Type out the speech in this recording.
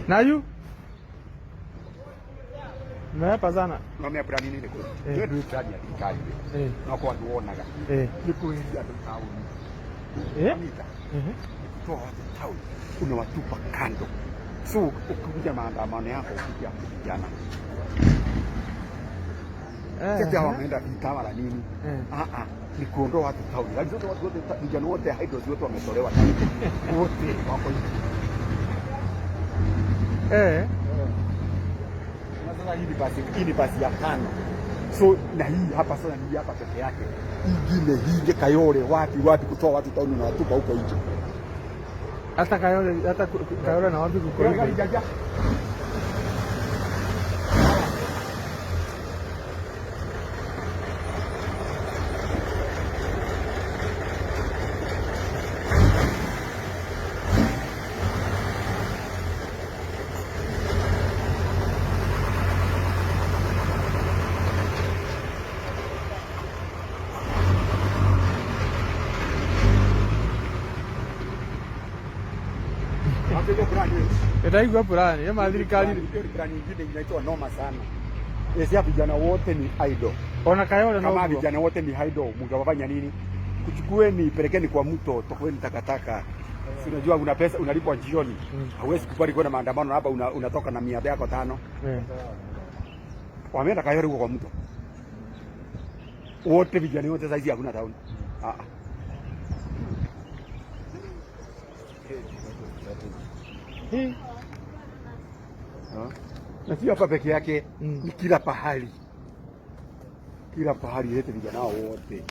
Nayu mepa sana no me plan nini ko ndio ndio plan ya thirikari no kwa andu wonaga ni kuheria andu tauni Anita, ni kutoa watu tauni unawatupa kando. So ukikuja maandamano yako ukija vijana sasa wameenda vita wala nini? Ah ah, ni kuondoa watu tauni. Lakini watu wote vijana wote hydros wote wametolewa tauni. Wote wako hivi. Sasa hii ni basi, hii ni basi ya tano. So na hii hapa sasa ni hapa peke yake. Ingine hii Kayole wapi wapi kutoa watu tauni na watupa huko nje. Hata Kayole, hata Kayole na wapi kuko hivi. Itaigua plani ya thirikari. Hiyo plan nyingine inaitwa noma sana. Esi vijana wote ni idle. Ona Kayole na kama vijana wote ni idle, mngewafanya nini? Kuchukueni pelekeni kwa mto, tokoeni takataka. Si unajua una pesa unalipwa jioni. Hauwezi kubali kwenda maandamano hapa unatoka na 500 yako. Wameenda Kayole huko kwa mto. Wote vijana wote saizi hakuna town. Ah. Hii. Na sio hapa peke yake, ni kila pahali. Kila pahali lete vijana wote.